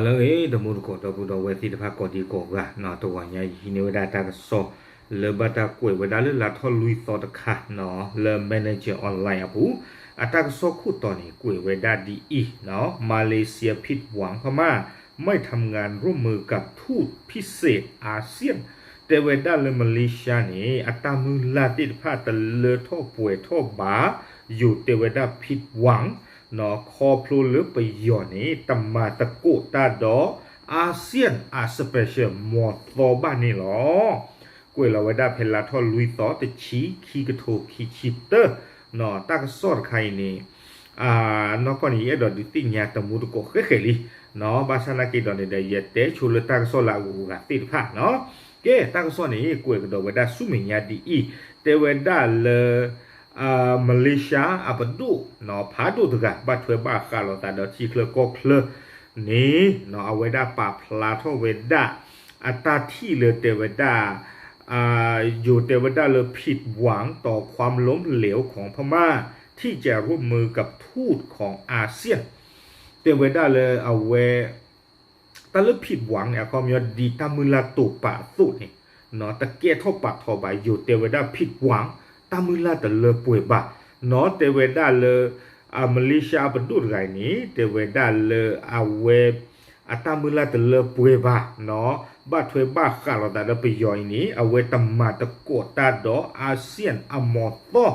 လၢအဂ့ၤ တမူတကိးဒီပုၢ်ဒီဝဲၢ်သ့ၣ်တဖၣ်ကိးဒံကိးဂၤနီၤ, တဂီၤညါယဟံးန့ၢ်ဝဲဒၣ်တၢ်ကစီၣ် လၢဘၣ်တၢ်ကွဲးဝဲဒၣ်လၢလါထီၣ်လွံၢ်သီတခါနီၤ, လၢ Manager Online အပူၤ, အတၢ်ကစီၣ်ခိၣ်တီန့ၣ် ကွဲးဝဲဒၣ်ဒ်အံၤနီၤ, Malaysia ผิดหวัง พม่าไม่ทำงานร่วมมือกับทูตพิเศษอาเซียน တဲဝဲဒၣ်လၢ Malaysia န့ၣ် အတၢ်မုၢ်လၢ်သ့ၣ်တဖၣ်တလၢထီၣ်ပှဲၤထီၣ်ဘၣ်, ယိၤတဲဝဲဒၣ် ผิดหวัง နီၤ, ခီဖျိလၢပယီၤန့ၣ် တမၤသကိးတၢ်ဒီး อาเซียน အ special မီၤသီဘၣ်န့ၣ်လီၤ. ကွဲးလီၤဝဲဒၣ်ဖဲလါထီၣ်လွံၢ်သီတဆံ ခံကထိခံဆံတၢ နီၤ, တၢ်ကစီၣ်တခါအံၤန့ၣ် နီၢ်ကီၢ်န့ၣ် ယအဲၣ်ဒိးဒုးသ့ၣ်ညါတမူတကိးဃဲဃဲလံ, နီၤ, ဘၣ်ဆၣ်နာ်က့ဒီးန့ၣ်ဒီး ယတဲဆိလၢတၢ်ကစီၣ်လၢအဂုၤအဂၤသ့ၣ်တဖၣ်နီၤ. ကဲ တၢ်ကစီၣ်န့ၣ် ကွဲးကဒီးဝဲဒၣ်ဆူမဲာ်ညါဒ်အံၤ, တဲဝဲဒၣ်လၢ Malaysia အပဒိၣ်နီၤ, ဖးဒိၣ်တဂၤ ဘၣ်ထွဲဘၣ်ဃးလိာ်သးဒီးထံချၢကီၢ်ချၢန့ၣ်နီၤ, အဝဲဒၣ်ပာ်ဖျါထီၣ်ဝဲဒၣ် အတၢ်ထံၣ်လၢတဲဝဲဒၣ် ယိၤတဲဝဲဒၣ်လၢ ผิดหวังต่อความล้มเหลวของพม่า ที่จะร่วมมือกับทูตของอาเซียน တဲဝဲဒၣ်လၢအဝဲ တၢ်လၢ ผิดหวัง န့ၣ် အခီပညီဒ်တၢ်မုၢ်လၢ်တိာ်ပာ်အသိးန့ၣ်, တကဲထီၣ်ပာ်ထီၣ်ဘၣ်, ယိၤတဲဝဲဒၣ် ผิดหวัง တၢ်မုၢ်လၢ်တလၢပှဲၤဘၣ်, နီၤ, တဲဝဲဒၣ်လၢ အ Malaysia ပဒိၣ်တဂၤအံၤန့ၣ် တဲဝဲဒၣ်လၢအဝဲ အတၢ်မုၢ်လၢ်တလၢပှဲၤဘၣ်, နီၤ, ဘၣ်ထွဲဘၣ်ဃးလိာ်သးဒီးပယီၤအံၤန့ၣ် အဝဲတမၤသကိးတၢ်ဒီး อาเซียน အမီၤသီ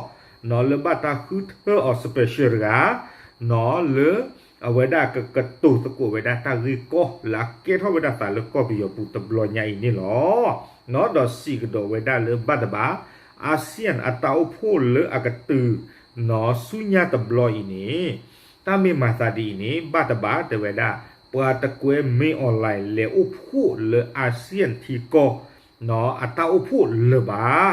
နီၤ, လၢဘၣ်တၢ်ဃုထၢအီၤ special တဂၤ, နီၤ, လၢအဝဲဒၣ်ကကတိၤသကိးဝဲဒၣ်တၢ်ဂ့ၢ်ကီလၢအကဲထီၣ်ဝဲဒၣ်သးလၢကီၢ်ပယီၤပူၤတဘျီညါအံၤန့ၣ်လီၤ. နီၤ, ဒီးစံးကဒီးဝဲဒၣ်လၢဘၣ်တဘၣ် อาเซียน အတၢ်အိၣ်ဖှိၣ်လၢအကတုၤ နီၤ, ဆူညါတဘျီအံၤန့ၣ် တၢ်မ့ၢ်မၤသးဒ်အံၤန့ၣ် ဘၣ်တဘၣ်တဲဝဲဒၣ် ပှၤတကွဲမ့ၢ် online လဲၤအိၣ်ဖှိၣ်လၢ อาเซียน ထံကီၢ် နီၤ, အတၢ်အိၣ်ဖှိၣ်လၢၤဘၣ်,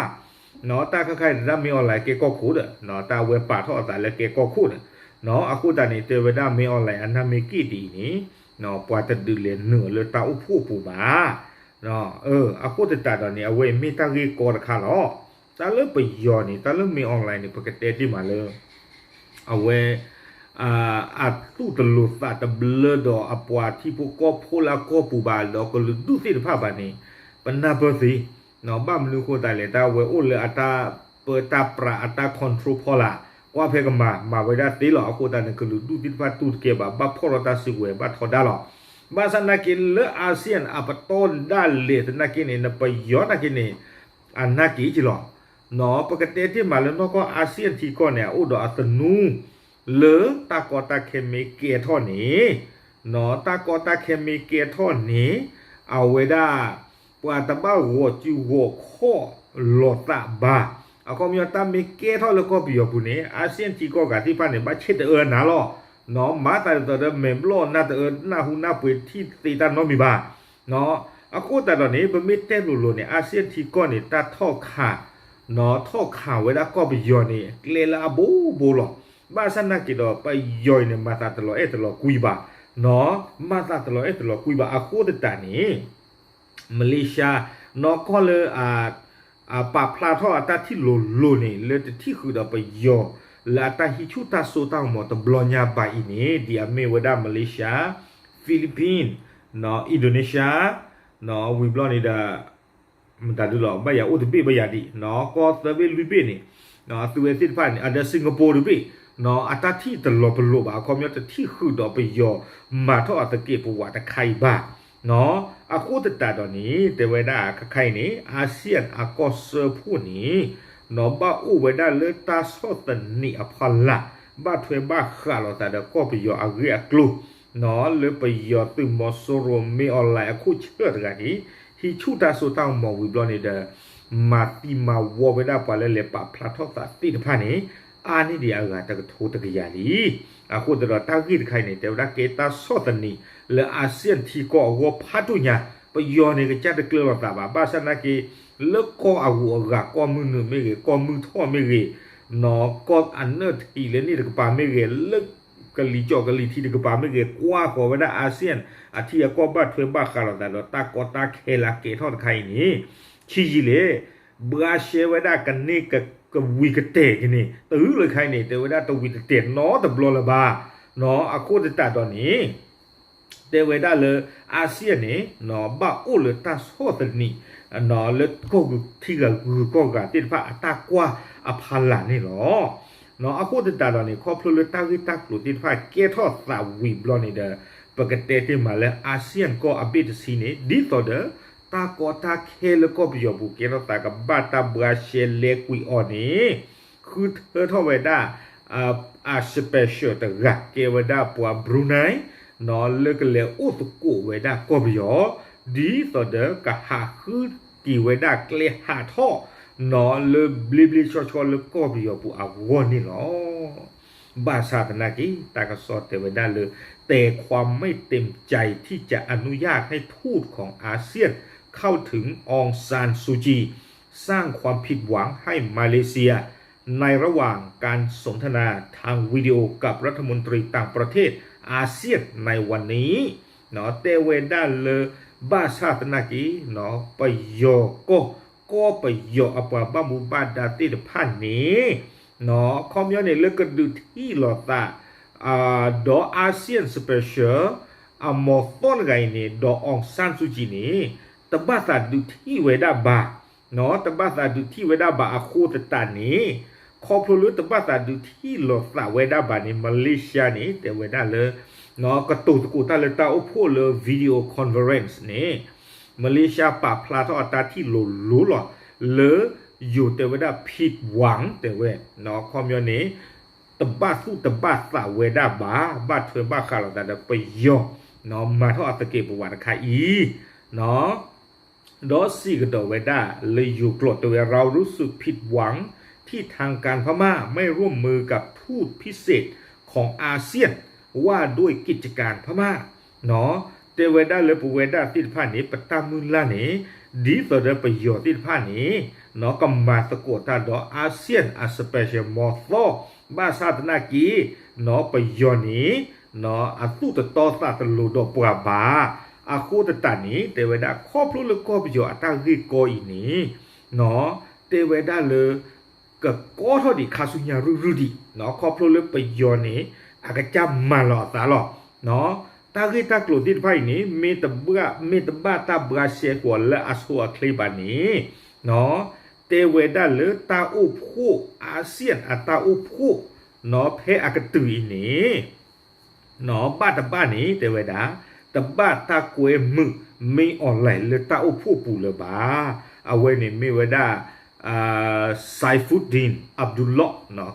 နီၤ, တၢ်ခါခါအံၤ တၢ်မ့ၢ် online ကဲကီၢ်ခိၣ်ဒီး နီၤ, တၢ်အဝဲပာ်ထီၣ်အသးလၢကဲကီၢ်ခိၣ်ဒီး, နီၤ, အဃိသတးန့ၣ် တဲဝဲဒၣ်မ့ၢ် online အနၢ်မ့ၢ်က့ၣ်ဒ်အံၤန့ၣ်, နီၤ, ပှၤတဒုးလဲၤနုာ်အီၤလၢတၢ်အိၣ်ဖှိၣ်အပူၤဘၣ် အဃိသတးဒီးန့ၣ် အဝဲအံၤမ့ၢ်တၢ်ဂ့ၢ်ကီတခါလီၤ. တၢ်လၢပယီၤန့ၣ် တၢ်လၢမ့ၢ် online န့ၣ် ပကတဲတ့ၢ်မးလၢ အဝဲ အသူၣ်တလိၤသးတဘျၢဒီးအပှၤထံဖိကီၢ်ဖိလၢအကီၢ်ပူၤဘၣ် ဒီးကလုာ်ဒူၣ်သ့ၣ်တဖၣ်ဘၣ်န့ၣ် ပနၢ်ပၢၢ်သ့, ဘၣ်မနုၤအဃိသတးလဲၣ် တၢ်ဝဲအိၣ်လၢအတၢ်ပၢတၢ်ပြးအတၢ် control ဖီလာ်, ကွၢ်ဖဲကမၤ မၤဝဲဒၣ်သ့လီၤ. အဃိသတးန့ၣ် ကလုာ်ဒူၣ်သ့ၣ်တဖၣ်တူၢ်တကဲဘၣ် ဘၣ်ဖီၣ်ထီၣ်တၢ်စုကဝဲၤဘၣ်ထီဒါလီၤ. ဘၣ်ဆၣ်နာ်က့လၢ อาเซียน အပတီၢ်ဒၣ်လဲာ်သနာ်က့န့ၣ် နပယီၤနာ်က့န့ၣ် အနာ်က့ၤက့ၤလီၤ. နီၤ ပကတဲတ့ၢ်မးလၢနီၢ်ကီၢ် อาเซียน ထံကီၢ်န့ၣ် အအိၣ်ဒီးအသနူ လၢတၢ်ကီတၢ်ခဲမ့ၢ်ကဲထီၣ်န့ၣ်, နီၤ တၢ်ကီတၢ်ခဲမ့ၢ်ကဲထီၣ်န့ၣ် အဝဲဒၣ် ပှၤတဘၣ်ဂီၤစုဂီၤခီၣ်လိာ်သးဘၣ်. အခီပညီတၢ်မ့ၢ်ကဲထီၣ်လၢကီၢ်ပယီၤပူၤန့ၣ် อาเซียน ထံကီၢ်ဂၤသ့ၣ်တဖၣ်န့ၣ် ဘၣ်ဆ့ၣ်တအၢနၤလီၤ. နီၤ မၤသးဒ်သိးဒီးမဲာ်ဘျီၣ်နၢ်တအၢ နၢ်ဟူနၢ်ပှ့ၤထံၣ်သ့တၢ်နီတမံၤဘၣ်. နီၤ အဃိသတးဒီးန့ၣ် ပမ့ၢ်တဲလိၤလိၤန့ၣ် อาเซียนထံကီၢ်န့ၣ် တၢ်ထီၣ်ခး နီၤ ထီၣ်ခးဝဲဒၣ်ကီၢ်ပယီၤန့ၣ် ကျဲလၢအဘိဘိလီၤ. ဘၣ်ဆၣ်နာ်က့ဒီး ပယီၤအံၤန့ၣ် မၤသးတလီၤအဲၣ်တလီၤကွံဘၣ်. နီၤ မၤသးတလီၤအဲၣ်တလီၤကွံဘၣ် အဃိသတးန့ၣ် မလ့ၡါ နီၢ်ကီၢ်လၢ အပာ်ဖျါထီၣ်အတၢ်ထံၣ်လိၤလိၤန့ၣ် လၢတထံၣ်ဃုာ်ဒီးပယီၤ လၢအတၢ်ဟံးဆူၣ်တၢ်စိတၢ်ကမီၤတဘျီညါဘၣ်အံၤန့ၣ် ဒ်အမ့ၢ်ဝဲဒၣ် မလ့ၡါ, Philippines, နီၤ Indonesia, နီၤ ဝံၤဘျီန့ၣ်ဒီး မတၤဒုလီၤ ဘၣ်ယၤအိၣ်တဘ့ၣ်ဘၣ်ယၤဒံး နီၤ ကီၢ်သၢဘ့ၣ်လွံၢ်ဘ့ၣ်န့ၣ် နီၤ အသုးဝဲသ့ၣ်တဖၣ်န့ၣ် အဒီး Singapore တဘ့ၣ် နီၤ အတၢ်ထံၣ်တလီၤပလိာ်ဘၣ် အခီပညီတထံၣ်ဃုာ်ဒီးပယီၤ မၤထီၣ်အသကဲးပဝးတခါအံၤဘၣ်. နီၤ အဃိသတးဒီးန့ၣ် တဲဝဲဒၣ်ခါခါအံၤန့ၣ် อาเซียน အကီၢ်စၢဖှိၣ်န့ၣ် နီၤ ဘၣ်အိၣ်ဝဲဒၣ်လၢတၢ်ဆီၣ်သနံးအဖီလာ် ဘၣ်ထွဲဘၣ်ဃးလိာ်သးဒီးကီၢ်ပယီၤအဂ့ၢ်အကျိၤ နီၤ လၢပယီၤသုးမီၤစိရိၤ မင်းအောင်လှိုင် အခိၣ်ဆၢၣ်တဂၤန့ၣ် ဟံးဆူၣ်တၢ်စိတၢ်ကမီၤဝံၤဘျီန့ၣ်ဒီး မၤသံမၤဝီဝဲဒၣ်ပှၤလၢလဲၤပာ်ဖျါထီၣ်သးသ့ၣ်တဖၣ်န့ၣ် အါန့ၢ်ဒံးအဂၤတကထိတကယၤလံ. အဃိသတးဒီးတၢ်ဂ့ၢ်တခါအံၤန့ၣ် တဲဝဲဒၣ်ကဲတၢ်ဆီၣ်သနံးလၢ อาเซียน ထံကီၢ်အဂီၢ်ဖးဒိၣ်ညါ ပယီၤန့ၣ်ကစၢ်တကျၢၤလိာ်သးဘၣ် ဘၣ်ဆၣ်နာ်က့ လၢကီၢ်အဂုၤအဂၤ ကီၢ်မုၢ်နုာ်မ့ၢ်ဂ့ၤ ကီၢ်မုၢ်ထီၣ်မ့ၢ်ဂ့ၤ နီၤ ကီၢ်အနၢၣ်ထံးလၢန့ၣ်တကပၤမ့ၢ်ဂ့ၤ လၢကလံၤကၠီၣ်ကလံၤထံးတကပၤမ့ၢ်ဂ့ၤ ကွၢ်ဃီၤဝဲဒၣ် อาเซียน အထံအကီၢ်ဘၣ်ထွဲဘၣ်ဃးလိာ်သးဒီးတၢ်ကီတၢ်ခဲလၢကဲထီၣ်တခါအံၤန့ၣ် ဆံးယံာ်လဲၣ် ဘှါရှဲဝဲဒၣ်ကန့ၢ်ကဝံၤကတဲာ်ကန့ၣ် တဂုာ်လၢခါအံၤန့ၣ် တဲဝဲဒၣ်တဝံၤတတဲာ်နီတဘျီလၢၤဘၣ်. နီၤ အဃိသတးဒီးန့ၣ် တဲဝဲဒၣ်လၢ အၤစံၣ်ယၣ်န့ၣ် ဘၣ်အိၣ်လၢတၢ်ဆီၣ်သနံး လၢကီၢ်ဂုာ်ထံဂုာ်ကီၢ်ဂၤသ့ၣ်တဖၣ်အတၢ်ကွၢ်အဖီလာ်န့ၣ်လီၤ. အဃိသတးဒီးန့ၣ် ခီဖျိလၢတၢ်ဂ့ၢ်တၢ်ကျိၤသ့ၣ်တဖၣ်ကဲထီၣ်သးဝံၤဘျီန့ၣ်ဒီး ပကတဲတ့ၢ်မးလၢ အၤစံၣ်ယၣ်ကီၢ်အဘ့ၣ်တဆံန့ၣ် ဒ်သိးဒီး တၢ်ကီတၢ်ခဲလၢကီၢ်ပယီၤပူၤကဲထီၣ်သးကဘၣ်တၢ်ဘှါရှဲလဲကွံာ်အီၤန့ၣ် ဃုထၢထီၣ်ဝဲဒၣ် အ special တဂၤ ကဲဝဲဒၣ်ပှၤ Brunei လၢကလဲၤအိၣ်သကိးဝဲဒၣ်ကီၢ်ပယီၤ ဒ်သိးဒီးကဟးဃုက့ၤဝဲဒၣ်ကျဲဟးထီၣ် လၢဘျ့ဘျ့ဆှီဆှီလၢကီၢ်ပယီၤပူၤအဂီၢ်န့ၣ်လီၤ. ဘၣ်ဆၣ်သနာ်က့ တၢ်ကစီၣ်တဲဝဲဒၣ်လၢ แต่ความไม่เต็มใจที่จะอนุญาตให้ทูตของอาเซียนเข้าถึง องซานซูจี สร้างความผิดหวังให้มาเลเซีย ในระหว่างการสนทนาทางวิดีโอกับรัฐมนตรีต่างประเทศอาเซียนในวันนี้ တဲဝဲဒၣ်လၢ ဘၣ်ဆၣ်သနာ်က့ ပယီၤကီၢ် ကီၢ်ပယီၤအပှၤဘၣ်မူဘၣ်ဒါသ့ၣ်တဖၣ်န့ၣ် ခီပညီန့ၣ်လၢကဒုးထံၣ်လိာ်သး ဒီး Asian Special အမီၤသီတဂၤအံၤန့ၣ် ဒီး အောင်ဆန်းစုကြည် န့ၣ် တဘၣ်သးဒုးထံၣ်ဝဲဒၣ်ဘၣ် တဘၣ်သးဒုးထံၣ်ဝဲဒၣ်ဘၣ်အဃိသတးန့ၣ် ခီဖျိလၢတဘၣ်သးဒုးထံၣ်လိာ်သးဝဲဒၣ်ဘၣ်န့ၣ် မလ့ၡါန့ၣ် တဲဝဲဒၣ်လၢ ကတိၤသကိးတၢ်လၢတၢ်အိၣ်ဖှိၣ်လၢ video conference န့ၣ် မလ့ၡါပာ်ဖျါထီၣ်အတၢ်ထံၣ်လိၤလိၤလီၤ လၢယိၤတဲဝဲဒၣ် ผิดหวัง တဲဝဲ ခီပညီန့ၣ် တဘၣ်သူၣ်တဘၣ်သးဝဲဒၣ်ဘၣ် ဘၣ်ထွဲဘၣ်ဃးလိာ်သးဒီးပယီၤ မၤထီၣ်အသကဲးပဝးတခါအံၤ ဒီးစံးကဒီးဝဲဒၣ်လၢယိၤကျိာ်တဲဝဲ เรารู้สึกผิดหวังที่ทางการพม่าไม่ร่วมมือกับทูตพิเศษของอาเซียนว่าด้วยกิจการพม่า တဲဝဲဒၣ်လၢပဝဲဒၣ်သ့ၣ်တဖၣ်န့ၣ် ပတၢ်မုၢ်လၢ်န့ၣ် ဒ်သိးဒီးပယီၤသ့ၣ်တဖၣ်န့ၣ် ကမၤသကိးတၢ်ဒီး Asian အ special မီၤသီ ဘၣ်ဆၣ်သနာ်က့ ပယီၤန့ၣ် အသူၣ်တတီသးတလိၤဒီးပှၤဘၣ်. အဃိသတးန့ၣ် တဲဝဲဒၣ် ခီဖျိလၢကီၢ်ပယီၤအတၢ်ဂ့ၢ်ကီအံၤန့ၣ် တဲဝဲဒၣ်လၢ ကကီထီၣ်ဒံးခါဆူညါရုၢ်ရုၢ်ဒံး ခီဖျိလၢပယီၤန့ၣ် အကစၢ်မၤလီၤအသးလီၤ. တၢ်ဂ့ၢ်တၢ်ကျိၤသ့ၣ်တဖၣ်အံၤန့ၣ် မ့ၢ်တဘၣ် မ့ၢ်တဘၣ်တၢ်ဘှါရှဲကွံာ်အီၤလၢအဆိအချ့ဘၣ်န့ၣ် တဲဝဲဒၣ်လၢတၢ်အိၣ်ဖှိၣ် Asian အတၢ်အိၣ်ဖှိၣ် ဖဲအကတုၤအံၤန့ၣ် ဘၣ်တဘၣ်န့ၣ် တဲဝဲဒၣ် တဘၣ်တၢ်ကွဲမုာ် မ့ၢ် online လၢတၢ်အိၣ်ဖှိၣ်ပူၤလၢၤဘၣ်. အဝဲန့ၣ်မ့ၢ်ဝဲဒၣ် Saifuddin Abdullah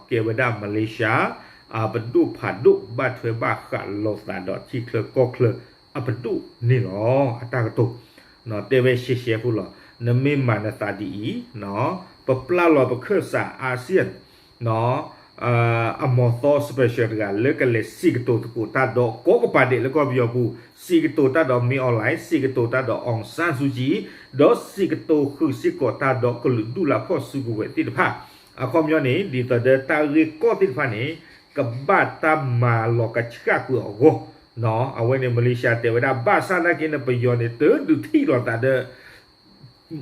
ကဲဝဲဒၣ် Malaysia အပဒိၣ်ဖးဒိၣ်ဘၣ်ထွဲဘၣ်ဃးလိာ်သးဒီးထံချၢကီၢ်ချၢအပဒိၣ်န့ၣ်လီၤ. အတၢ်ကတိၤ တဲဝဲရှဲရှဲဖိလီၤ. နမ့ၢ်မၤနသးဒ်အံၤ ပပျၢ်လီၤပခၢၣ်စး Asian အမီၤသီ special တဂၤ လၢကလဲၤစံးကတိၤသကိးတၢ်ဒီး ကိးကပၤဒဲးလၢကီၢ်ပယီၤပူၤ စံးကတိၤတၢ်ဒီး မင်းအောင်လှိုင် စံးကတိၤတၢ်ဒီး အောင်ဆန်းစုကြည် ဒီးစံးကတိၤဃုာ်စ့ၢ်ကီးတၢ်ဒီးကလုာ်ဒူၣ်လၢဖီၣ်စုကဝဲၤသ့ၣ်တဖၣ် အခီပညီန့ၣ် ဒ်သိးဒီးတၢ်ဂ့ၢ်ကီသ့ၣ်တဖၣ်န့ၣ် ကဘၣ်တၢ်မၤလီၤကဆှၣ်ကွံာ်အဂီၢ် အဝဲန့ၣ် မလ့ၡါတဲဝဲဒၣ် ဘၣ်ဆၣ်သနာ်က့န့ၣ် ပယီၤန့ၣ် တဒုးထံၣ်လိာ်သးဒီး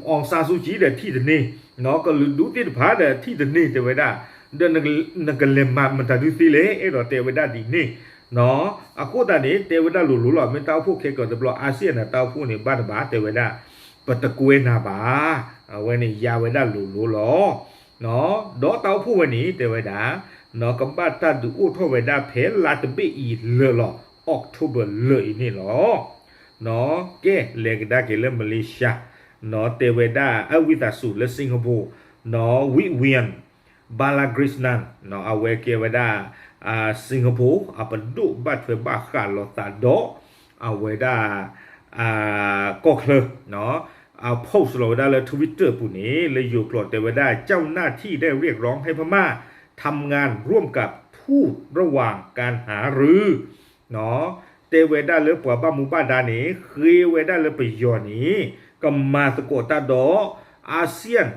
အောင်ဆန်းစုကြည် ဒီးထံၣ်တန့ၢ် ကလုာ်ဒူၣ်သ့ၣ်တဖၣ်ဒီးထံၣ်တန့ၢ် တဲဝဲဒၣ် ဒီးနကလဲၤမၤမတၤဒုးသ့လဲၣ် အဲၣ်ဒိးတဲဝဲဒၣ်ဒ်န့ၣ် အဃိသတးန့ၣ် တဲဝဲဒၣ်လိၤလိၤလီၤ. မ့ၢ်တၢ်အိၣ်ဖှိၣ်ခဲကီးတဘျီ Asian န့ၣ် တၢ်အိၣ်ဖှိၣ်န့ၣ် ဘၣ်တဘၣ် တဲဝဲဒၣ် ပတကွဲနၤဘၣ်. အဝဲန့ၣ် ယါဝဲဒၣ်လိၤလိၤလီၤ. ဒီးတၢ်အိၣ်ဖှိၣ်ဝဲန့ၣ် တဲဝဲဒၣ် ကဘၣ်တၢ်ဒုးအိၣ်ထီၣ်ဝဲဒၣ်ဖဲလါတဘ့ၣ်အံၤလၢာ်လီၤ October လၢာ်အံၤန့ၣ်လီၤ. ကဲ လဲၤကဒါက့ၤလၢ Malaysia တဲဝဲဒၣ် အဝံသးစူၤလၢ Singapore Win Balakrishnan အဝဲကဲဝဲဒၣ် Singapore အပဒိၣ်ဘၣ်ထွဲဘၣ်ဃးလိာ်သးဒီး အဝဲဒၣ် ကီၢ်ချၢ post လီၤဝဲဒၣ်လၢ Twitter ပူၤန့ၣ် လၢယိၤကျိာ်တဲဝဲဒၣ် เจ้าหน้าที่ได้เรียกร้องให้พม่าทำงานร่วมกับทูตระหว่างการหารือ တဲဝဲဒၣ်လၢပှၤဘၣ်မူဘၣ်ဒါန့ၣ် ဃ့ဝဲဒၣ်လၢပယီၤန့ၣ် ကမၤသကိးတၢ်ဒီး Asian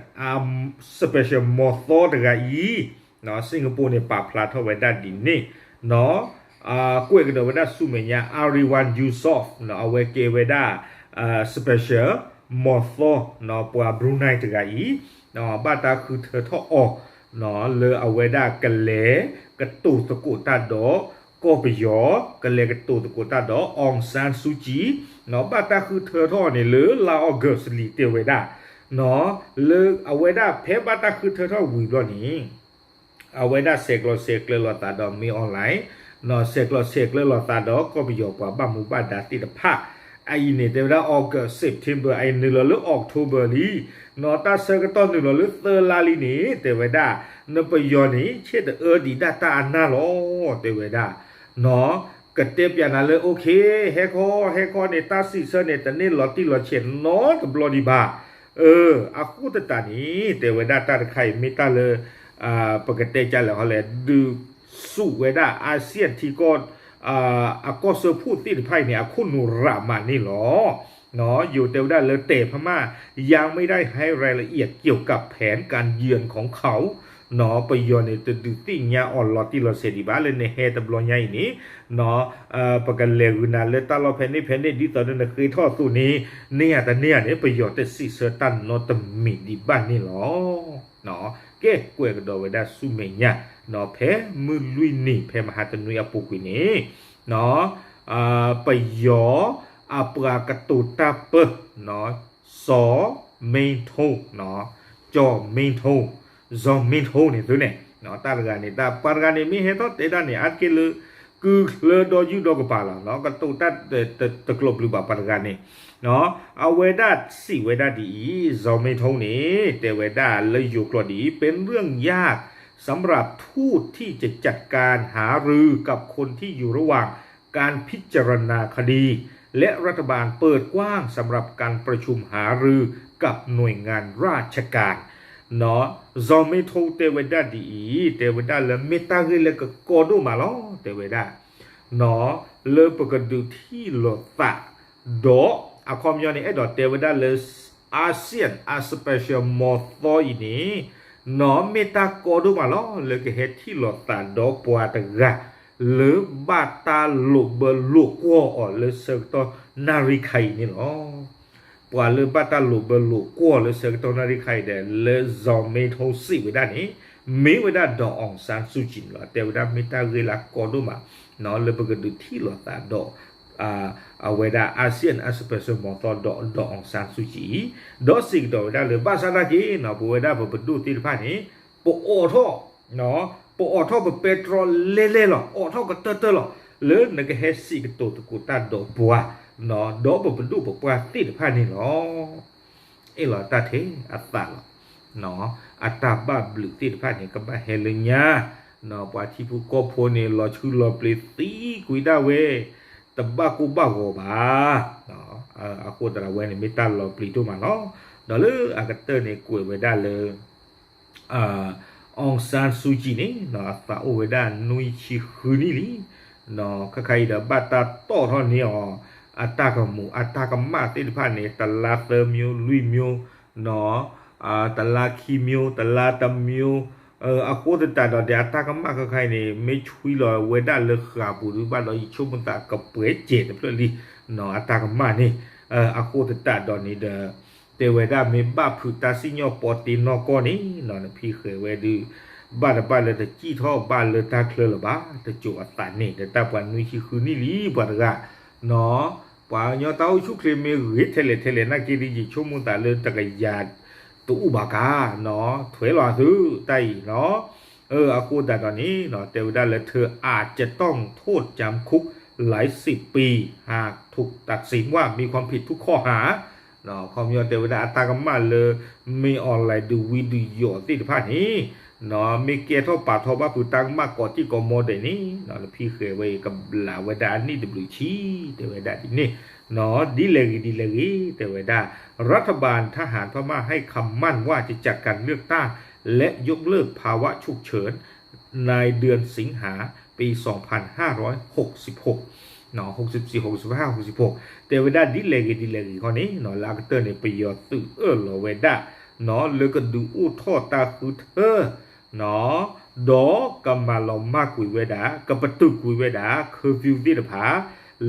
special မီၤသီတဂၤအံၤ Singapore န့ၣ် ပာ်ဖျါထီၣ်ဝဲဒၣ်ဒ်န့ၣ် ကွဲးကဒီးဝဲဒၣ်ဆူမဲာ်ညါ Erywan Yusof အဝဲကဲဝဲဒၣ် special မီၤသီ ပှၤ Brunei တဂၤအံၤ ဘၣ်တၢ်ဃုထၢထီၣ်အီၤ လၢအဝဲဒၣ်ကလဲၤကတိၤသကိးတၢ်ဒီး ကီၢ်ပယီၤ ကလဲၤကတိၤသကိးတၢ်ဒီး အောင်ဆန်းစုကြည် ဘၣ်တၢ်ဃုထၢထီၣ်န့ၣ်လၢလါ August လံ တဲဝဲဒၣ် လၢအဝဲဒၣ်ဖဲဘၣ်တၢ်ဃုထၢထီၣ်ဝံၤဘျီန့ၣ် အဝဲဒၣ်ဆဲးကျိးဆဲးကျၢလိာ်သးဒီး မင်းအောင်လှိုင် ဆဲးကျိးဆဲးကျၢလိာ်သးဒီးကီၢ်ပယီၤပှၤဘၣ်မူဘၣ်ဒါသ့ၣ်တဖၣ် အအံၤန့ၣ် တဲဝဲဒၣ် August September အအံၤနုာ်လီၤလၢ October လံ နီၢ်တၢ်ဆၢကတီၢ်နုာ်လီၤလၢသၢလါလံန့ၣ် တဲဝဲဒၣ် နပယီၤန့ၣ် ဆ့ၣ်တအၢဒံးဒၣ်တၢ်အနၢ်လီၤ တဲဝဲဒၣ် နီၢ် ကတဲပၠးနၤလၢ okay ဟဲခီ ဟဲခီန့ၣ် တၢ်စံးဆၢန့ၣ် တန့ၢ်လီၤတံၢ်လီၤဆဲးနီတဘျီဒံးဘၣ် အၢ အဃိသတးန့ၣ် တဲဝဲဒၣ်တၢ်တခါအံၤ မ့ၢ်တၢ်လၢ ပကတဲကလဲာ်ဟီလဲၣ် ဒုးဆူၣ်ဝဲဒၣ် အာဆီယံထံကီၢ် အကီၢ်စၢဖှိၣ်သ့ၣ်တဖၣ်အံၤန့ၣ် အခိၣ်နူာ်ရးမးန့ၣ်လီၤ. ယိၤတဲဝဲဒၣ်လၢ แต่พม่ายังไม่ได้ให้รายละเอียดเกี่ยวกับแผนการเยือนของเขา ပယီၤန့ၣ် တဒုးသ့ၣ်ညါအီၤလီၤတံၢ်လီၤဆဲးဒံးဘၣ် လၢနဟဲတဘျီညါအံၤန့ၣ် ပကလဲၤဂုာ်နၤလၢတၢ်လီၢ်ဖဲန့ၣ်ဖဲန့ၣ် ဒ်သိးဒီးနဃ့ထီၣ်အသိးန့ၣ် န့ၢ်ဧါတန့ၢ်ဧါန့ၣ် ပယီၤတစံးဆၢတၢ်နီတမံၤဒံးဘၣ်န့ၣ်လီၤ. ကဲ ကွဲးကဒီးဝဲဒၣ်ဆူမဲာ်ညါ ဖဲမုၢ်လွံၢ်နံၤ ဖဲမဟါတနွံအပူၤကွံာ်န့ၣ် ပယီၤ အပှၤကတိၤတၢ်ပၢ စီၤမ့ထိ ကၠီၤမ့ထိ စီၤမ့ထိန့ၣ်သုန့ၣ် တၢ်တဂၤန့ၣ် တၢ်ပှၤတဂၤန့ၣ် မ့ၢ်ဟဲထီၣ်တဲဒၣ်န့ၣ် အါတက့ၢ်လၢ ကုၢ်ချၢဒီယုၢ်ဒီကပၤလီၤ ကတိၤတၢ်တကျိးဘျုးဘၣ်ပှၤတဂၤန့ၣ် အဝဲဒၣ်စံးဝဲဒၣ်ဒ်အံၤ စီၤမ့ထိန့ၣ် တဲဝဲဒၣ်လၢယိၤကျိာ်ဒ်အံၤ เป็นเรื่องยากสำหรับทูตที่จะจัดการหารือกับคนที่อยู่ระหว่างการพิจารณาคดี และรัฐบาลเปิดกว้างสำหรับการประชุมหารือกับหน่วยงานราชการ စီၤမ့ထိတဲဝဲဒၣ်ဒ်အံၤ တဲဝဲဒၣ်လၢမ့ၢ်တၢ်ဂ့ၢ်လၢကကီဒိၣ်မးလီၤ တဲဝဲဒၣ် လၢပကဒုးထံၣ်လိာ်သး ဒီးအခီပညီန့ၣ် အဲၣ်ဒိးတဲဝဲဒၣ်လၢ ASEAN အ special မသီအံၤန့ၣ် မ့ၢ်တၢ်ကီဒိၣ်မးလီၤ လၢကဟဲထံၣ်လိာ်သးဒီးပှၤတဂၤ လၢဘၣ်တၢ်လိာ်ဘၢလိာ်ကွီၢ်အီၤလၢဆၢကတီၢ်နၣ်ရံၣ်ခါအံၤန့ၣ်လီၤ. ပှၤလၢဘၣ်တၢ်လိာ်ဘၢလိာ်ကွီၢ်လၢဆၢကတီၢ်နၣ်ရံၣ်ခါအံၤဒီး လၢစီၤမ့ထိစံးဝဲဒၣ်န့ၣ် မ့ၢ်ဝဲဒၣ် ဒေါ်အောင်ဆန်းစုကြည် န့ၣ်လီၤ. တဲဝဲဒၣ်မ့ၢ်တၢ်ဂ့ၢ်လၢကီဒိၣ်မး လၢပကဒုးထံၣ်လိာ်သးဒီး အဝဲဒၣ် ASEAN အ special မသီဒီး ဒေါ်အောင်ဆန်းစုကြည် အံၤ ဒီးစံးကဒီးဝဲဒၣ်လၢ ဘၣ်ဆၣ်သနာ်က့ ပဝဲဒၣ်ပပဒိၣ်သ့ၣ်တဖၣ်န့ၣ် ပအိးထီၣ် ပအိးထီၣ်ပပဲတြီလဲလဲလီၤ အိးထီၣ်ကတၢၢ်တၢၢ်လီၤ လၢနကဟဲစံးကတိၤသကိးတၢ်ဒီးပှၤ ဒီးပပဒိၣ်ပပှၢ်သ့ၣ်တဖၣ်န့ၣ်လီၤ. အဲၣ်လီၤတၢ်ထဲအသးလီၤ. အတၢ်ဘၣ်ဘျုးသ့ၣ်တဖၣ်န့ၣ် ကဘၣ်ဟဲလၢညါ ပှၤထံဖိကီၢ်ဖိန့ၣ် လီၤဆှုလီၤပျ့ၤသံကွံာ်ဒၣ်ဝဲ တဘၣ်ကိၢ်ဘၣ်ဂီၤဘၣ်. အဃိသတးဒီးဝဲန့ၣ်မ့ၢ်တၢ်လီၤပျံၤဒိၣ်မးလီၤ. ဒီးလၢအကတၢၢ်န့ၣ်ကွဲးဝဲဒၣ်လၢ အောင်ဆန်းစုကြည် န့ၣ် အသးအိၣ်ဝဲဒၣ်နွံဆံဃုနံၣ်လံ. ခဲခါအံၤဒီးဘၣ်တၢ်တီၣ်ထီၣ်န့ၢ်အီၤ အတၢ်ကမူးအတၢ်ကမၣ်သ့ၣ်တဖၣ်န့ၣ် တစ်လမ်း သုံးမျိုး လွံၢ်မျိုး တစ်လမ်း တစ်မျိုး အဃိသတးဒီးဒီးအတၢ်ကမၣ်ခဲခါအံၤန့ၣ် မ့ၢ်ဆွံလီၤဝဲဒၣ်လၢဃာ်ပူၤဒုးဘၣ်ဒီး ယဆိကမိၣ်သးကပှဲၤစဲးတဖျၢၣ်လံ အတၢ်ကမၣ်န့ၣ် အဃိသတးဒီးန့ၣ်ဒီး တဲဝဲဒၣ်မ့ၢ်ဘၣ်ဖုးတၢ်စံၣ်ညီၣ်ပီတ့နီၢ်ကီၢ်န့ၣ် နဖံဃဲၤဝဲဒုး ဘၣ်တဘၣ်လၢတစံၣ်ထီၣ်ဘၣ်လၢတၢ်ချၢလၢၤဘၣ် တစိၤအသးန့ၣ် ဒီးတၢ်ပှၤနွံဆံဃုနံၣ်လံပှၤတဂၤ ပှၤကညီတၢ်အိၣ်ဆူၣ်ချ့မ့ၢ်ဂ့ၤထဲလဲၣ်ထဲလဲၣ်နာ်က့ဒ်ယဆိကမိၣ်သးလၢတကယၤတအိၣ်ဘၣ်ကါ ထွဲလီၤသုတၢ်အံၤ အဃိသတးဒီးန့ၣ် တဲဝဲဒၣ်လၢ เธออาจจะต้องโทษจำคุกหลายสิบปี หากถูกตัดสินว่ามีความผิดทุกข้อหา ခီပညီတဲဝဲဒၣ်အတၢ်ကမၣ်လၢ မ့ၢ်အီၤလဲၤဒုးဝံဒုးယိးသ့ၣ်တဖၣ်န့ၣ် မ့ၢ်ကဲထီၣ်ပာ်ထီၣ်ဘၣ်ဖုးတၢ်ကမၣ်ကိးတံၢ်ကိးမီၤဒဲးန့ၣ် နဖံဃဲၤဝဲကဘျးဝဲဒၣ်အနံၣ်တဘျုးဆံ တဲဝဲဒၣ်ဒ်န့ၣ် ဒ်လဲၣ်ဂ့ၤဒ်လဲၣ်ဂ့ၤ တဲဝဲဒၣ် รัฐบาลทหารพม่าให้คำมั่นว่าจะจัดการเลือกตั้งและยกเลิกภาวะฉุกเฉินในเดือนสิงหาปีสองพันห้าร้อยหกสิบหก หกสิบสี่ หกสิบห้า หกสิบหก တဲဝဲဒၣ်ဒ်လဲၣ်ဂ့ၤဒ်လဲၣ်ဂ့ၤခီန့ၣ် လၢအကတၢၢ်န့ၣ် ပယီၤသုးအၢၣ်လီၤဝဲဒၣ် လၢကဒုးအိၣ်ထီၣ်တၢ်ဃုထၢ ဒီးကမၤလီၤမၢ်ကွံာ်ဝဲဒၣ် ကပတုာ်ကွံာ်ဝဲဒၣ် curfew သ့ၣ်တဖၣ်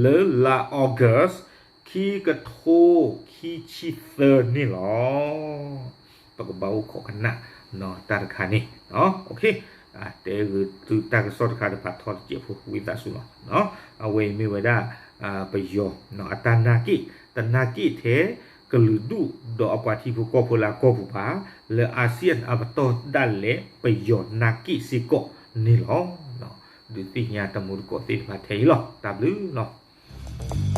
လၢလါ August ခံကထိခံဆံသၢန့ၣ်လီၤ. ပကဘၣ်အိၣ်ခိးကနၣ် တၢ်တခါန့ၣ် OK တဲဂ့ၤသုတၢ်ကစီၣ်တခါဒီးဖးထီတစဲးဖိ ဝံသးစူၤလီၤ. အဝဲအံၤမ့ၢ်ဝဲဒၣ် ပယီၤအတၢ်နာ်က့ၣ်, တနာ်က့ၣ်ထဲ ကလုာ်ဒူၣ်ဒီးအပှၤထံဖိကီၢ်ဖိလၢအကီၢ်ပူၤဘၣ်, လၢ ASEAN အပတီၢ်ဒၣ်လဲာ် ပယီၤနာ်က့ၣ်စ့ၢ်ကီးန့ၣ်လီၤ. ဒုးသ့ၣ်ညါတမူတကိးသ့ၣ်တဖၣ်ထဲအံၤလီၤ. တၢ်ဘျုးလီၤ.